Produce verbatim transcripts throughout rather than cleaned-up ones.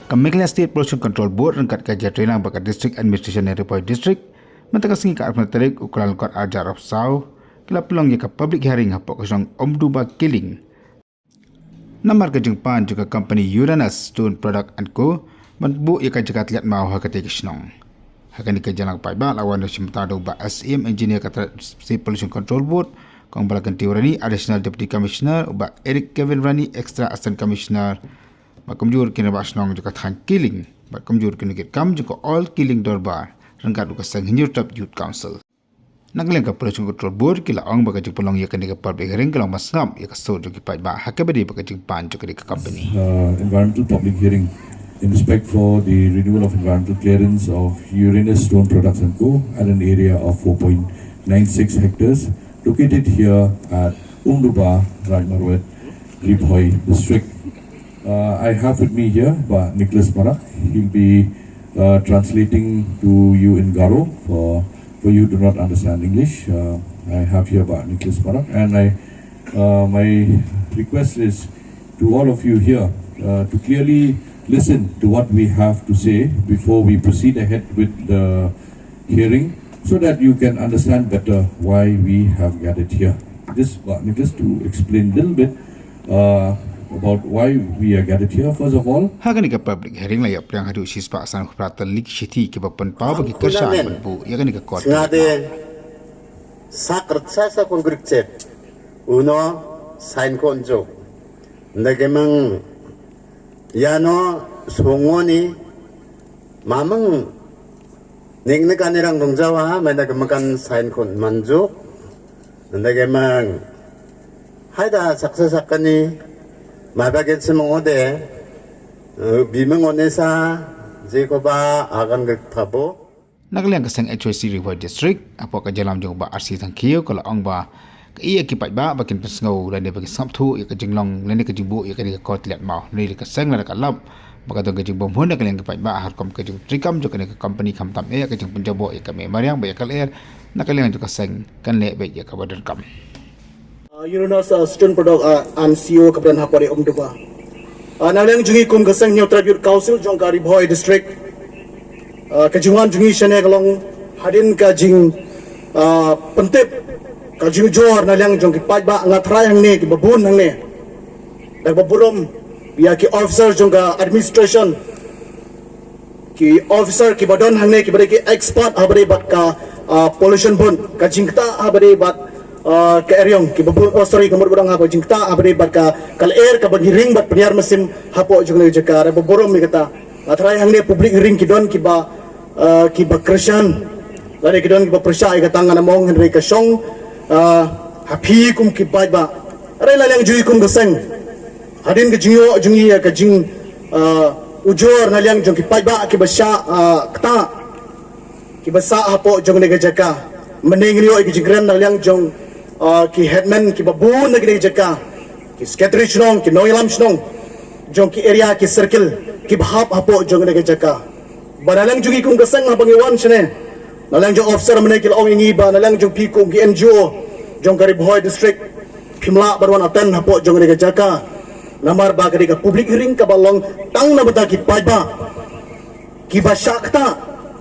Ka Meghalaya State Pollution Control Board ryngkat ka jingïatreilang bad ka District Administration Ri Bhoi District, mynta ka sngi ka arphew tarik u Kyllalyngkot arhajar arphew saw, ki la pynlong ïa ka public hearing hapoh ka shnong Umduba Killing. Namar ka jingpan jong ka company Uranus Stone Product and Co ban buh ïa ka jaka tylliat maw ha katei ka shnong. Ha kane ka jingïalang paidbah la wan da ka jingpynpaw da u Bah S M Engineer ka trai State Pollution Control Board, kong Balakanti Rani, Additional Deputy Commissioner, u Bah Eric Kevin Rani, Extra Assistant Commissioner, bad kumjuh ki rangbah shnong jong ka thaiñ Killing, bad kumjuh ki nongkitkam jong ka All Killing Dorbar, ryngkat u ka seng Hynñiewtrep Youth Council. Na ka liang ka Pollution Control Board ki la ong ba ka jingpynlong ïa kane ka public hearing ka long ban sngap ïa ka sur jong ki paidbah ha kaba ïadei bad ka jingpan jong kane ka company. Uh, environmental public hearing in respect for the renewal of environmental clearance of Uranus Stone Products and Co. At an area of four point nine six hectares located here at Umduba, Raid Marwet, Ri Bhoi District. Uh, I have with me here Bah Nicholas Marak. He'll be uh, translating to you in Garo for, for you do not understand English. Uh, I have here Bah Nicholas Marak, and I, uh, my request is to all of you here uh, to clearly listen to what we have to say before we proceed ahead with the hearing, so that you can understand better why we have gathered here. Just, uh, just to explain a little bit uh, about why we are gathered here, first of all. Ha kane ka public hearing la ïa pdiang haduh shispah sanphew phra tylli ki shithi kiba pynpaw ba ki kyrshan ban buh ïa kane ka kot. Sngewbha de sak rtsa sa kongkrik chet uno sign kon jok. Ndake mang ïano songoni mamang ning ne kane rang dong jawa, mai da kemakan sign kon manjuk. Ndake mang hai da saksa sakani mai baget semong ode bimeng one sa jeko ba akan gek pabo. Na ka liang ka seng H Y C Ri Bhoi District, hapoh ka jingïalam jong u Bah R C Thangkhiew ka la ong ba ka ïa ki paidbah ba kin pynsngew lane ba kin sngap thuh ïa ka jinglong lane ka jingbuh ïa kane ka kot tylliat maw. Ngi ka seng la ka lap ba ka don ka jingbymhun na ka liang ki paidbah ha rukom ka jingtreikam jong kane ka company khamtam ïa ka jingpynjaboh ïa ka mei mariang ba ïa ka lyer na ka liang jong ka seng kan leh beit ïa kaba donkam. Uh, Uranus uh, Stone Product uh, and C E O kaba don hapoh ri Umduba. Uh, na liang jong ngi kum ka seng Hynñiewtrep Youth Council jong ka Ri Bhoi District. Uh, ka jingwan jong ngi shane ka long hadien ka jing uh, pyntip ka jingujor na liang jong ki paidbah nga trai hangne kiba bun hangne. Da kaba burom ïa ki officer jong ka administration, ki officer kiba don hangne kiba dei ki expert ha ba dei bad ka uh, pollution bun ka jingktah ha ba dei bad uh, ka eriong kiba bun, oh sorry, ka mut ba dang ha ba jingktah ha ba dei bad ka ka lyer kaba ngi ring bad pynïar mynsiem hapoh jong ka jaka. Da kaba burom ïa kata. Nga trai hangne public hearing ki don kiba uh, kiba kyrshan lane ki don kiba pyrshah ïa kata, ngan ym ong hynrei ka shong uh, ha phi kum ki paidbah. Hynrei na liang jong ngi kum ka seng hadien ka jingïoh jong ngi ïa ka jing uh, ujor na liang jong ki paidbah kiba shah uh, ktah kiba sah hapoh jong kane ka jaka. Mynne ngi ïoh ïa ka jingkren na liang jong uh, ki headman kiba bun na kane ka jaka, ki secretary shnong, ki nongïalam shnong jong ki area, ki circle kiba hap hapoh jong kane ka jaka. Ba na liang jong ngi kum ka seng haba ngi wan shane, na liang jong officer mynne ki la ong ïa ngi ba na liang jong phi kum ki N G O jong ka Ri Bhoi District phim lah ban wan attend hapoh jong kane ka jaka. Namar ba ka dei ka public hearing kaba long tang na bynta ki paidbah kiba shah ktah,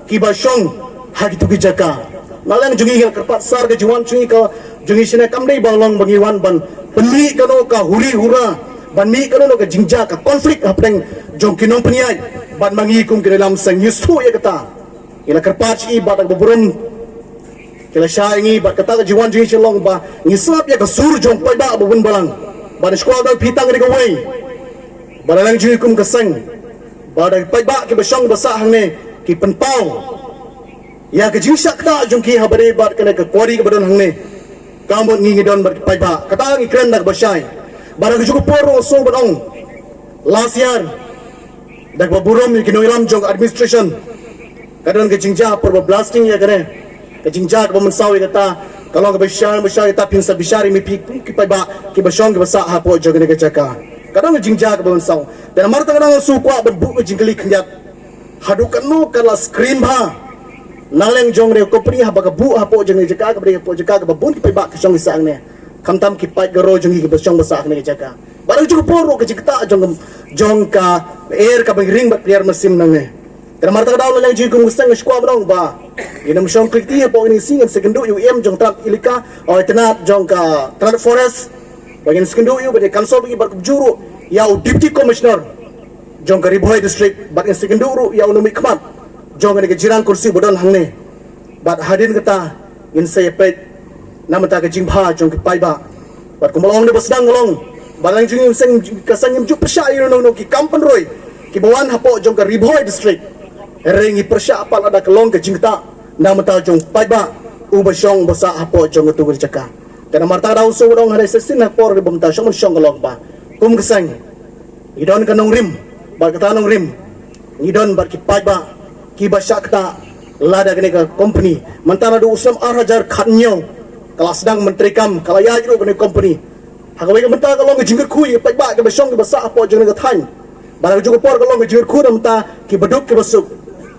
kiba shong ha kitu ki jaka. Na liang jong ngi, ngi la kyrpad sar ka jingwan jong ngi ka jong ngi shane kam dei ba long ba ngi wan ban pynmih kano ka huri hura, ban mih kano ka jingjia, ka conflict hapdeng jong ki nongpynïaid bad ma ngi kum ki nongïalam seng. Ngi sngewthuh ïa kata. Ngi la kyrpad sha i bad da kaba burom ki la shah ïa ngi bad kata ka jingwan jong ngi sha long ba ngi sngap ïa ka sur jong paidbah ba bun balang. Bad shuwa da phi tang ri kawei, ba na liang jong ngi kum ka seng, ba da paidbah kiba shong ba sah hangne ki pynpaw ïa ka jingshah ktah jong ki ha ba dei bad kane ka quarry kaba don hangne. Ka mut ngi ngi don bad ki paidbah, kata ngi kren da kaba shai. Ba da ka juh ka por ruh sngewbha ban ong, last year, da kaba burom ïa ki nongïalam jong ka administration, ka don ka jingjia por ba blasting ïa kane. Ka jingjia kaba mynsaw ïa kata ka long kaba shai, ba shai ïa kata phin sa bishar ïa mi phi kum ki paidbah kiba shong kiba sah hapoh jong kane ka jaka. Ka don ka jingjia kaba mynsaw. Te namar kata nga dang shu kwah ban buh ka jingkylli khyndiat, haduh katno ka la screen bha na liang jong kane ka company haba ka buh hapoh jong kane ka jaka, kaba dei hapoh jaka kaba bun ki paidbah ki shong ki sah hangne, khamtam ki paid Garo jong ngi kiba shong ba sah hangne ka jaka. Bad Ka jingpor ruh ka jingktah jong jong ka er kaba ring bad pliar mynsiem nangne. Te namar kata ka daw la liang jong ngi kum ka seng nga sngewkmen ba ngin ym shong khlem kti hapoh kine ki sngi, ngin sa ïakynduh ïa u E M jong tnat elaka, o tnat jong ka tnat forest, ba ngin sa ïakynduh ïa u bad ïa council bad kumjuh ruh ïa u Deputy Commissioner jong ka Ri Bhoi District bad ngin sa ïakynduh ruh ïa u nongmihkhmat jong kane ka jingïalang kursi ba don hangne. Bad hadien kata ngin sa ïapeit namar ka jingbha jong ki paidbah. Bad kumba la ong da ba sdang ka long, ba la ong jong ngi seng ka seng ngim ju pyrshah ïa u nongno ki kam pynroi kiba wan hapoh jong ka Ri Bhoi District. Hynrei ngi pyrshah pat lada ka long ka jingktah namar jong paidbah uba shong ba sah hapoh jong utu ka jaka. Te namar kata ka daw shu ong hadien sa shisien ha por ri ba mynta shong ban shong ka long ba kum ka seng ngi don ka nongrim, bad kata nongrim ngi don bad ki paidbah kiba shah ktah lada kane ka company mynta naduh u snem ar hajar khathynñiew ka la sdang ban treikam, ka la ïaid ruh kane ka company. Ha kawei ka bynta ka long ka jingkyrkhu ïa ki paidbah kiba shong kiba sah hapoh jong kane ka thaiñ. Bad ha kajuh ka por ka long ka jingkyrkhu na bynta kiba duk kiba suk.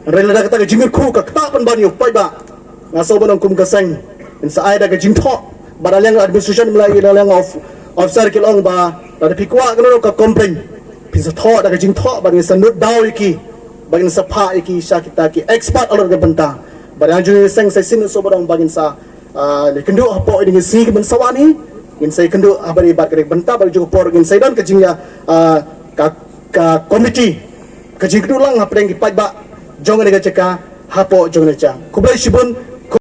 Hynrei lada kata ka jingkyrkhu ka ktah pynban ïa u paidbah, nga sngew ban ong kum ka seng ngin sa ai da ka jingthoh. Bad na liang administration, na liang of officer ki la ong ba lada phi kwah kano ka complaint phin sa thoh da ka jingthoh bad ngin sa nud daw ïa ki, bad ngin sa phah ïa ki sha kita ki expert halor kane ka bynta. Bad na jong ngi seng sa shisien nga sngew ban ong ba ngin sa ah, ïakynduh hapoh ïa kine ki sngi kiban sa wan hi. Ngin sa ïakynduh ha bad ïa bad kane ka bynta, bad ha kajuh ka por ngin sa ïadon ka jingïa, ah, ka ka committee, ka jingkynduh lang hapdeng ki paidbah jong kane ka jaka hapoh jong kane ka jaka. Khublei shibun.